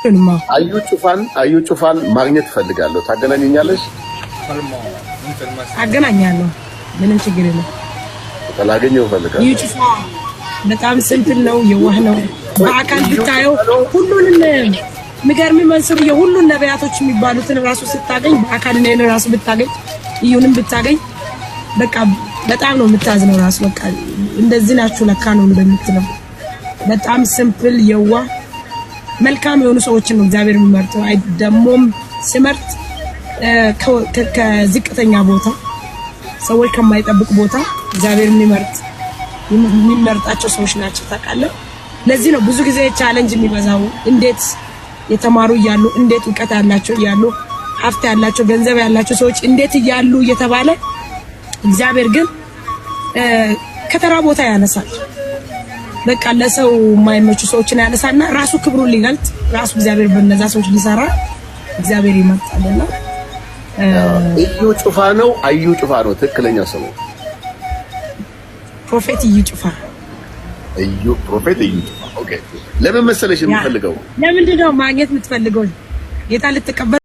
ሁሉንማ። እዩ ጩፋን ማግኘት እፈልጋለሁ። ታገናኘኛለሽ? አገናኛለሁ። ምንም ችግር የለም። ላገኘው እፈልጋለሁ። እዩ ጩፋ በጣም simple ነው፣ የዋህ ነው። በአካል ብታየው ሁሉንም የሚገርም መንስሩ የሁሉን ነቢያቶች የሚባሉትን ራሱ ስታገኝ፣ በአካል እኔን ራሱ ብታገኝ፣ እዩንም ብታገኝ በቃ በጣም ነው የምታዝነው። ራሱ በቃ እንደዚህ ናችሁ ለካ ነው እንደምትለው። በጣም simple፣ የዋህ፣ መልካም የሆኑ ሰዎችን ነው እግዚአብሔር የሚመርጠው። አይ ደግሞም ሲመርጥ ከዝቅተኛ ቦታ፣ ሰዎች ከማይጠብቅ ቦታ እግዚአብሔር የሚመርጣቸው ሰዎች ናቸው። ታውቃለህ። ለዚህ ነው ብዙ ጊዜ challenge የሚበዛው። እንዴት የተማሩ እያሉ፣ እንዴት እውቀት ያላቸው እያሉ፣ ሀብት ያላቸው፣ ገንዘብ ያላቸው ሰዎች እንዴት እያሉ እየተባለ፣ እግዚአብሔር ግን ከተራ ቦታ ያነሳል። በቃ ለሰው የማይመቹ ሰዎችን ያነሳና ራሱ ክብሩን ሊገልጥ፣ ራሱ እግዚአብሔር በነዛ ሰዎች ሊሰራ እግዚአብሔር ይመርጣልና። እዩ ጩፋ ነው። እዩ ጩፋ ነው ትክክለኛ ስሙ። Prophet እዩ ጩፋ። እዩ፣ Prophet እዩ ጩፋ። Okay። ለምን መሰለሽ የምፈልገው? ለምንድን ነው ማግኘት የምትፈልገው? ጌታ ልትቀበል?